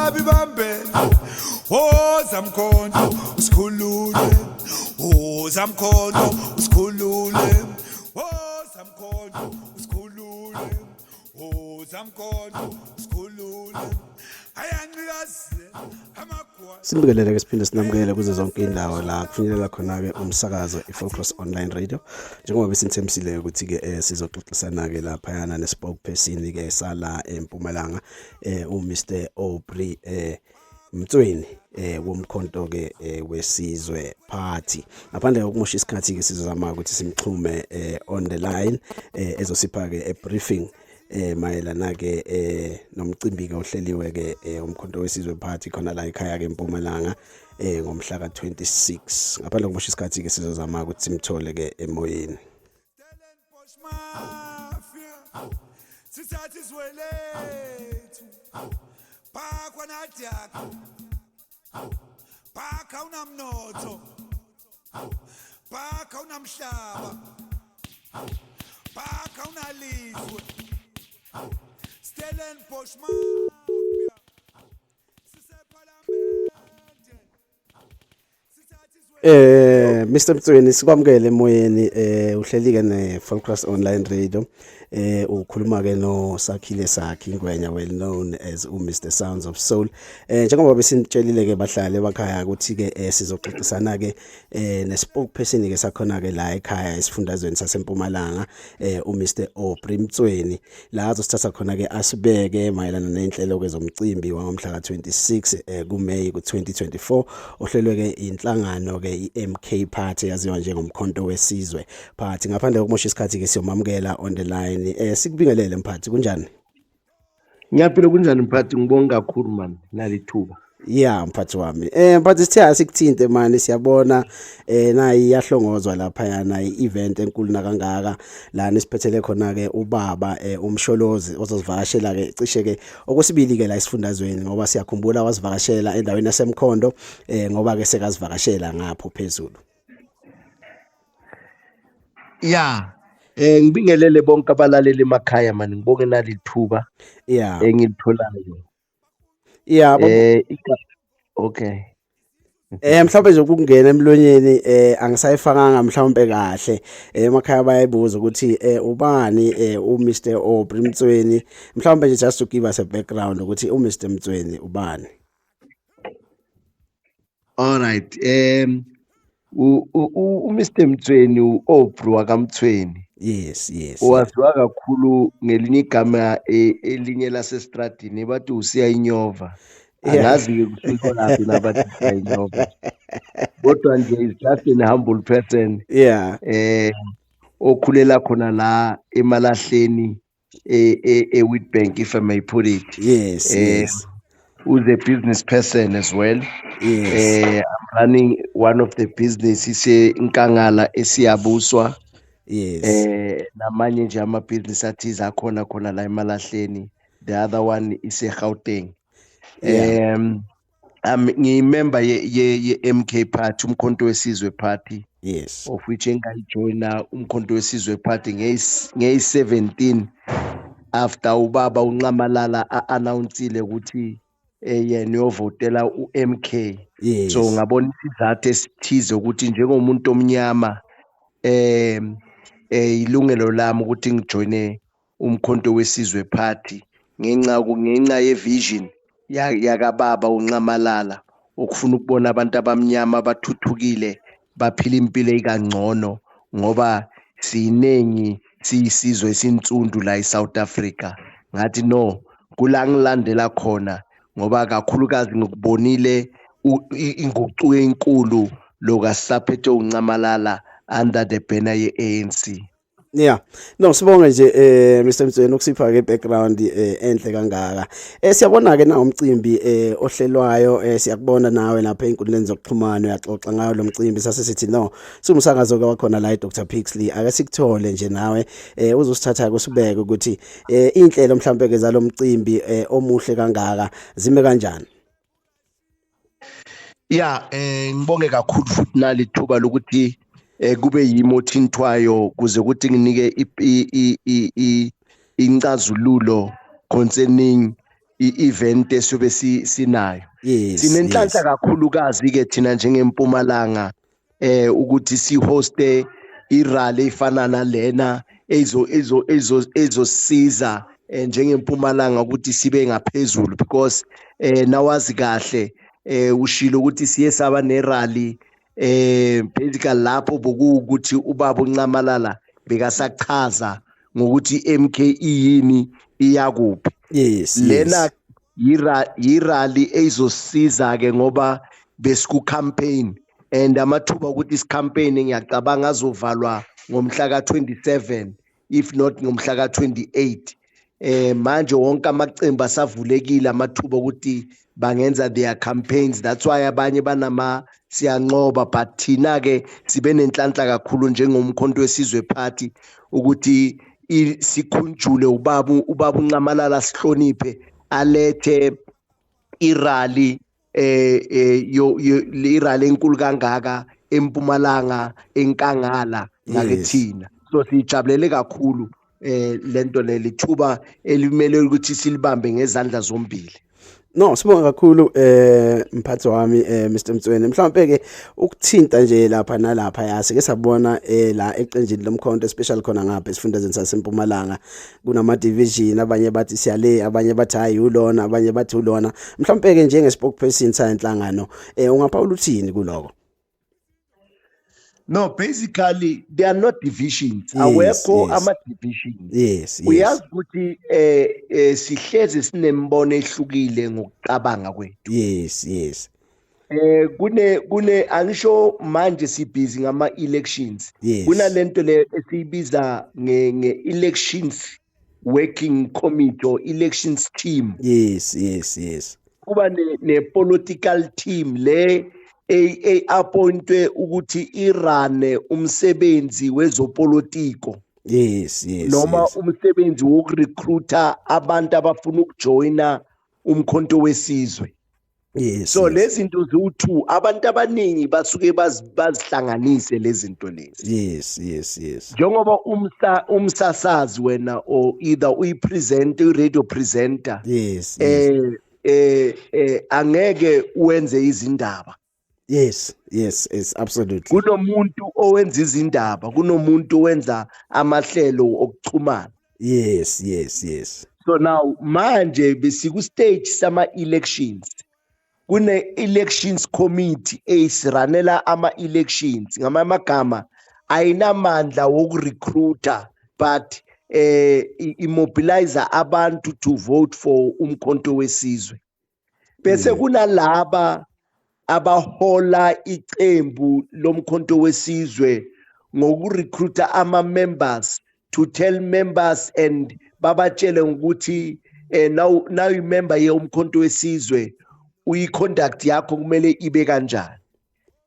Baba ibambele. Woza Mkhonto usikhulule, woza Mkhonto usikhulule, woza Mkhonto usikhulule, woza Mkhonto usikhulule. Ayanqikaze amagwa. Simbingelele ke, siphinde sinamukele kuzo zonke indawo la kufinyelela khona-ke umsakazo i-Focus Online Radio. Njengoba besinithembisile ukuthi-ke sizoxoxisana-ke laphayana ne-spokesperson-ke sala eMpumalanga, uMr Aubrey Mtsweni womkhonto ke wesizwe party. Ngaphandle kokumosha isikhathi ke, sizozama ukuthi simxhume on the line, ezosipha ke a briefing mayelana ke nomcimbi ke ohleliwe ke umkhonto wesizwe party khona la ekhaya ke eMpumalanga ngomhla ka26. Ngaphandle kokumosha isikhathi ke, sizozama ukuthi simthole ke emoyeni. Stellenbosch Mafia sithatha izwe lethu. Phakwa nadyaka, phakha unamnotho, phakha unamhlaba, phakha unalizwe. Stellenbosch Mafia sisephalamende sithatha izwe. Mr Mtsweni, sikwamukele emoyeni. Uhleli ke ne Focus Online Radio. Ukhuluma ke no Sakhile Sakhi Ngwenya, well known as u Mr Sounds of Soul. Njengoba besinitshelile ke bahlale ekhaya ukuthi ke sizoxoxisana ke ne spokesperson ke sakhona ke la ekhaya esifundazweni saseMpumalanga, u Mr Aubrey Mtsweni, la azosithatha khona ke asibeke mayelana nenhlelo ke zomcimbi wangomhla ka26 kuMay ku2024, ohlelwe ke inhlangano ke iMK Party, yaziwa njengomkhonto wesizwe party. Ngaphandle kokumosha isikhathi ke, siyomamukela on the line. Sikubingelele mphathi, kunjani? Ngiyaphila, kunjani mphathi? Ngibonga kakhulu man nalithuba. Ya mphathi wami. Mphathi, sithe asikuthinte mani, siyabona nayi iyahlongozwa lapha yana i-event enkulu nakangaka la nisiphethele khona ke ubaba uMsholozi, ozosivakashela ke cishe ke okwesibili ke la esifundazweni, ngoba siyakhumbula wasivakashela endaweni yaseMkhondo, ngoba ke sekazivakashela ngapho phezulu. Ya, ngibingelele bonke abalaleli emakhaya man, ngibonge nalithuba engilitholayo. Okay. Mhlawumbe nje ukungena emlonyeni angisayifakanga mhlawumbe kahle, emakhaya bayayibuza ukuthi ubani uMr Aubrey Mtsweni. Mhlawumbe nje just to give us a background ukuthi uMr Mtsweni ubani. All right. U Mr Mtsweni, uAubrey wakaMtsweni. Owaziwa kakhulu ngelinye igama elinye lasestradini, bathi usiya inyova. Angazi ke kusuka laphi nabathi usiya inyova. Kodwa nje is just an humble person. Okhulela khona la emalahleni e Witbank, if I may put it. Who's a business person as well. I'm running one of the businesses eNkangala esiyabuswa. Namanye nje ama business athize akhona khona la emalahleni. The other one is eGauteng. I'm ngiyimember ye MK Party, umkhonto wesizwe party, of which engayijoyina umkhonto wesizwe party ngeyi 17 after ubaba uNxamalala a-announceile ukuthi yena uyovotela uMK. So ngabona isizathu esithize ukuthi njengomuntu omnyama ilungelo lami ukuthi ngijoyine umkhonto wesizwe party ngenxa ye-vision yakababa uNxamalala, ukufuna ukubona abantu abamnyama bathuthukile, baphila impilo ekangcono, ngoba siningi siyisizwe esinsundu la eSouth Africa. Ngathi no, kula ngilandela khona, ngoba kakhulukazi ngikubonile inguquko enkulu lokasaphethe uNxamalala under the banner ye-ANC. Yeah. No, sibonge nje Mr Mtsweni ukusipha ke background enhle kangaka. Siyabona ke na umcimbi ohlelwayo, siyakubona nawe lapha einkundleni zokuxhumana uyaxoxa ngayo lo mcimbi. Sase sithi no, siwumsakazo ke wakhona la eDr Pixley, ake sikuthole nje nawe uzosithatha kusibeke ukuthi inhlelo mhlawumbe ke zalomcimbi omuhle kangaka zime kanjani. Ya, ngibonge kakhulu futhi nalithuba lokuthi kube yimi othinthwayo kuze ukuthi nginike incazululo concerning I-event esuke sinayo. Sinenhlanhla kakhulukazi ke thina njengempumalanga ukuthi sihoste irally efana nalena ezo ezo ezo ezosiza njengempumalanga ukuthi sibe ngaphezulu, because nawazi kahle, ushilo ukuthi siye saba nerally, basically lapho bokuwukuthi ubaba uNcamalala bekasachaza ngokuthi MK iyini, iyakuphi. Lena yirally ezosiza ke ngoba besiku campaign, and amathuba ukuthi isicampaign ngiyacabanga azovalwa ngomhla ka27, if not ngomhla ka28. Manje wonke amaqembu asavulekile amathuba ukuthi bangenza their campaigns. That's why abanye banama siyanqoba, but thina ke sibe nenhlanhla kakhulu njengoMkhonto weSizwe Party ukuthi sikhunjule ubaba uNcamalala, sihloniphe, alethe irally yo irally enkulu kangaka eMpumalanga, enkangala ngakethina. So sijabulele kakhulu lento leli thuba elimele ukuthi silibambe ngezandla zombili. No, sibonga kakhulu mphathi wami, Mr Mtsweni. Mhlawumbe ke ukuthinta nje lapha nalapha, yase ke sabona la eqenjini lomkhonto, especially khona ngapha esifundazweni saseMpumalanga, kunama division. Abanye bathi siyale, abanye bathi hayi ulona, abanye bathi ulona. Mhlawumbe ke njenge spokesperson sayenhlangano, ungaphawula uthini kuloko? No, basically they are not divisions. Awekho ama divisions. Uyazi ukuthi sihlezi sinembono ehlukile ngokucabanga kwethu. Yes. Kune angisho manje sibhizi ngama elections. Kunalento le esiyibiza nge elections working committee or elections team. Kuba ne political team le e appointwe ukuthi irane umsebenzi wezopolitiko noma umsebenzi wokurecruita abantu abafuna ukujoyina uMkhonto weSizwe. So lezi zinto ziwu-two, abantu abaningi basuke bazihlanganise lezi zinto lezi. Njengoba umsasazi wena or either uyi-presenter, uyi-radio presenter, angeke wenze izindaba. Yes, absolutely. Kunomuntu owenza izindaba, kunomuntu owenza amahlelo okuxhumana. So now manje besiku stage sama elections, kune elections committee esiranela ama elections. Ngamanye amagama ayinamandla wokurecruiter, but immobilize abantu to vote for uMkhonto weSizwe, bese kunalaba abahola icembu loMkhonto weSizwe ngokurecruita ama members, to tell members and babatshele ukuthi now imember yeUmkhonto weSizwe, uyi-conduct yakho kumele ibe kanjani.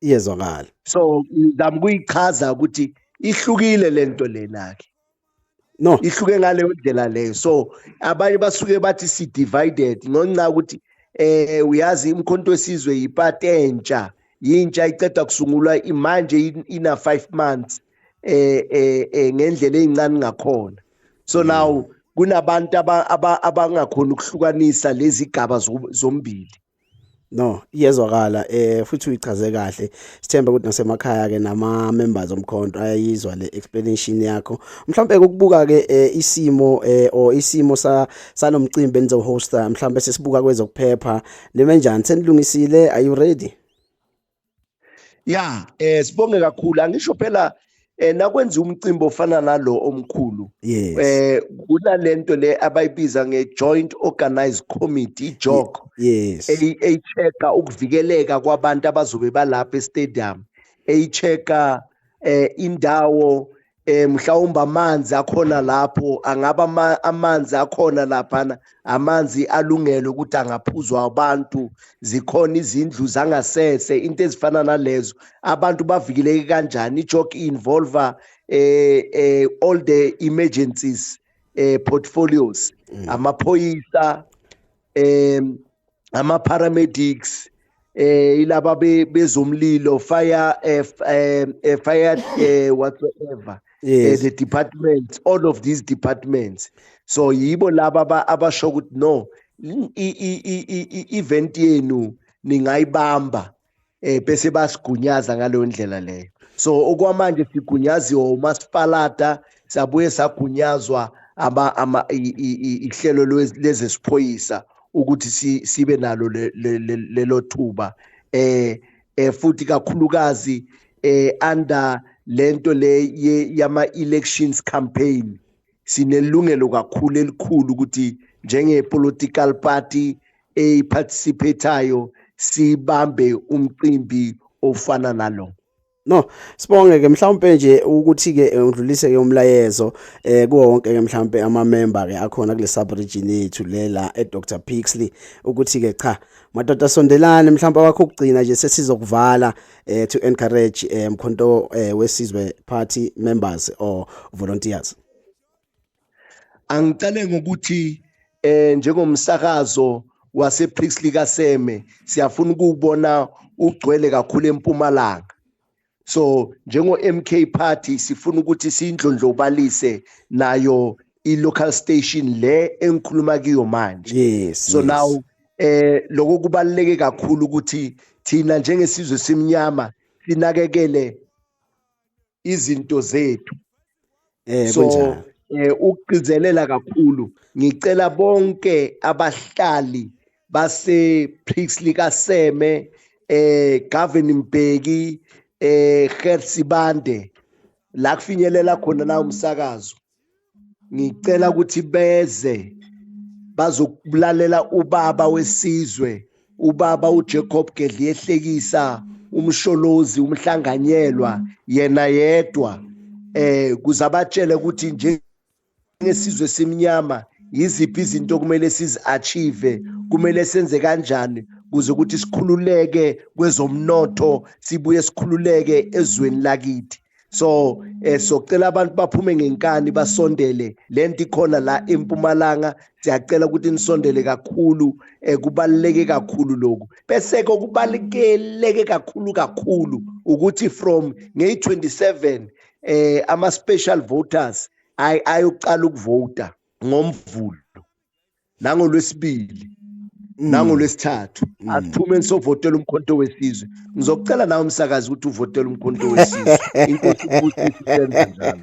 Iyezwakala. So ngizama ukuyichaza ukuthi ihlukile lento lena ke. No. Ihluke ngaleyo ndlela leyo. So abanye basuke bathi si divided ngonxa ukuthi uyazi uMkhonto weSizwe yipati entsha, yintsha, iceda kusungulwa imanje, ina 5 months ngendlela ezincane ngakhona. So now kunabantu abangakhona ukuhlukanisa lezi gaba zombili. No, iyezwakala futhi uyichaze kahle. Sithemba ukuthi nasemakhaya ke nama members omkhonto ayayizwa le explanation yakho. Mhlawumbe ukubuka ke isimo or isimo sa salomcimbi enizohosta, mhlawumbe sesibuka kwezokuphepha, nime njani? Senilungisile? Are you ready? Ya, sibonge kakhulu. Angisho phela nakwenza umcimbi ofana nalo omkhulu, kunalento le abayibiza nge-Joint Organized Committee, i-JOC, eyi-checka ukuvikeleka kwabantu abazobe balapha e-stadium, eyi-checka indawo, mhlawumbe amanzi akhona lapho, angaba amanzi akhona laphana amanzi alungele ukuthi angaphuzwa abantu, zikhona izindlu zangasese, into ezifana nalezo, abantu bavikeleke kanjani. I-JOC involve all the emergencies portfolios, amaphoyisa, ama paramedics, ilaba bezomlilo, fire, fire, whatsoever, the departments, all of these departments. So yibo laba abasho ukuthi no, I-event yenu ningayibamba, bese basigunyaza ngaleyo ndlela leyo. So okwamanje sigunyaziwe umasipalata, sabuye sagunyazwa ama ihlelo lezesiphoyisa ukuthi sibe nalo lelo thuba, futhi kakhulukazi under lento le yama elections campaign sinelungelo kakhulu elikhulu ukuthi njenge political party eyiparticipatayo sibambe umcimbi ofana nalo. No, sibonge ke mhlawumbe nje ukuthi ke udlulise ke umlayezo kuwo wonke ke mhlawumbe ama member ke akhona kule sub region yethu lela e Dr Pixley, ukuthi ke cha madoda, sondelane, mhlawumbe awakho ukugcina nje sesizokuvala, to encourage Mkhonto weSizwe Party members or volunteers. Angicale ngokuthi njengomsakazo wase Pixley kaSeme siyafuna ukubona ugcwele kakhulu eMpumalanga. So njengo MK Party sifuna ukuthi sindlondlobalise nayo i-local station le engikhuluma kiyo manje. So now lokho kubaluleke kakhulu ukuthi thina njengesizwe simnyama sinakekele izinto zethu. So Kunjalo. Ukugcizelela kakhulu, ngicela bonke abahlali base Pixley kaSeme, Govan Mbeki, Gert Sibande, la kufinyelela khona la umsakazo, ngicela ukuthi beze bazokulalela ubaba wesizwe, ubaba uJacob Gedleyihlekisa, umsholozi, umhlanganyelwa, yena yedwa, kuzabatshela ukuthi njengesizwe simnyama yiziphi izinto okumele sizi-achieve, kumele senze kanjani kuze ukuthi sikhululeke kwezomnotho, sibuye sikhululeke ezweni lakithi. So socela abantu baphume ngenkani basondele, lento ikhona la eMpumalanga, siyacela ukuthi nisondele kakhulu, kubaluleke kakhulu lokhu. Bese ke kubaluleke kakhulu kakhulu ukuthi from ngeyi-27 ama special voters ayoqala ukuvota ngoMvulo nangolwesibili nangolwesithathu. Asiphume sovotela uMkhonto weSizwe. Ngizocela nawe umsakazi ukuthi uvotele uMkhonto weSizwe. Inkosi ibusise, senze njalo.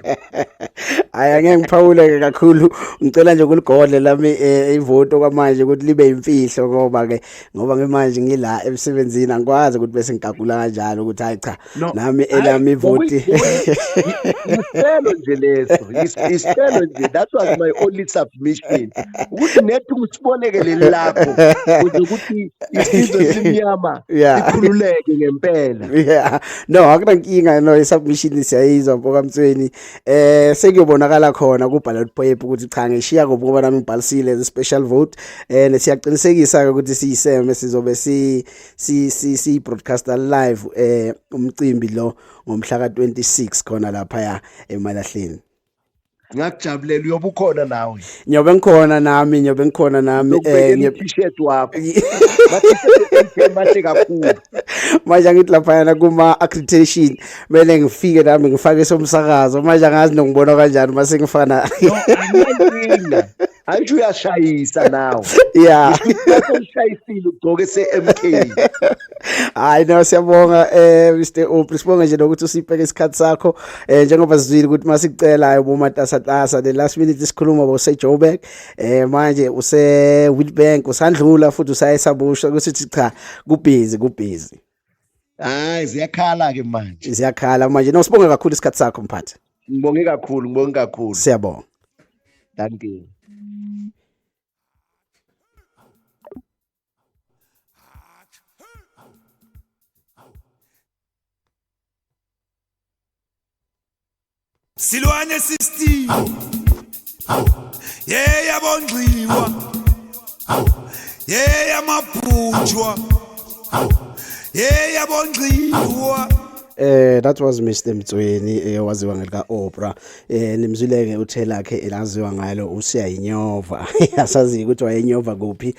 Hayi, angeke ngiphawule kakhulu, ngicela nje ukuligodle lami ivoto kwamanje ukuthi libe imfihlo, ngoba ke ngoba ngemanje ngila emsebenzini, angikwazi ukuthi bese ngigagula kanjalo ukuthi hayi cha, No, nami elami ivoti. Isicelo nje leso, isicelo nje, that was my only submission, ukuthi nethi usiboneke leli lakho ukuze ukuthi isizwe simnyama sikhululeke ngempela. Yeah, no, akunankinga, no, i-submission siyayizwa mfokaMtsweni. Sekuyobonakala khona ku ballot paper ukuthi cha, ngishiya kuphi, ngoba nami ngibhalisile as a special vote. Siyaqinisekisa ke ukuthi siyiseme sizobe si broadcaster live umcimbi lo ngomhla ka26 khona lapha emalahleni. Ngakujabulela, uyobe ukhona nawe. Nyobe ngikhona nami, nyobe ngikhona nami. T-shirt wakho, ma-t-shirt mahle kakhulu. Manje angithi laphayana kuma accreditation kumele ngifike nami ngifake somsakazo, manje angazi nokubona kanjani mase ngifana. No, anginankinga, angisho uyashayisa nawe. Ushayisile, ugcoke se-MK. Hayi no, siyabonga Mr. Opri, sibonge nje nokuthi usipeke isikhathi sakho, njengoba sizwile ukuthi masicela ubumatasatasa, the last minute sikhuluma bose Joburg, manje use Witbank, usandlula futhi usayesabusha ukuthi cha, kubhizi kubhizi. Hayi, ziyakhala ke manje. Ziyakhala manje. No, sibonge kakhulu isikhathi sakho, mphathi. Ngibonge kakhulu, ngibonge kakhulu. Siyabonga. Thank you. Silwane 16, yeah, yabondliwa, yeah, yamabhujwa, yeah, yabondliwa. That was Mr Mtsweni owaziwa ngelika Oprah. Nimzwileke uthe lakhe elaziwa ngalo usiyayinyova. Asazi ukuthi wayenyova kuphi.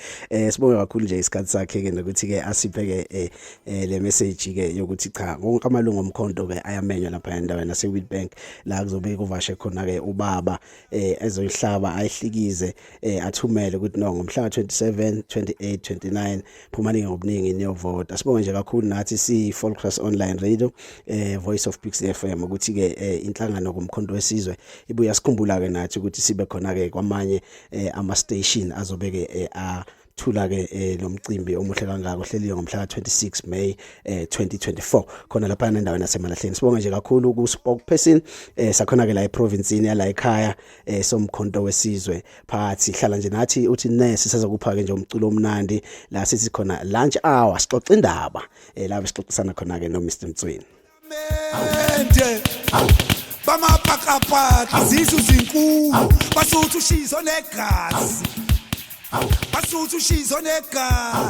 Sibonge kakhulu nje isikhathi sakhe ke nokuthi ke asiphe ke le message ke yokuthi cha, wonke amalungu omkhonto ke ayamenywa lapha endaweni yase Witbank la kuzobe kuvashe khona ke ubaba ezoyihlaba ayihlikize, athumele ukuthi no, ngomhla ka27, 28, 29 phumani ngobuningi niyovota. Sibonge nje kakhulu nathi si Volkswagen Online Radio, Voice of Pix FM, ukuthi ke inhlangano kumkhonto wesizwe ibuya sikhumbula ke nathi ukuthi sibe khona ke kwamanye ama station azobe ke a thula ke lo mcimbi omuhle kangaka ohleliwe ngomhla ka26 May 2024 khona lapha endaweni yaseMalahleni. Sibonge nje kakhulu ku spokesperson sakhona ke la eprovinceini yala ekhaya somkhonto wesizwe phakathi. Hlala nje nathi, uthi nesi sazokupha ke nje umculo omnandi la sithi khona lunch hour, sixoxa indaba la besixoxisana khona ke no Mr Mtsweni. Mente bamapakapaka, zisu zinkulu, basuthu ushizo negazi, basuthu ushizo negazi.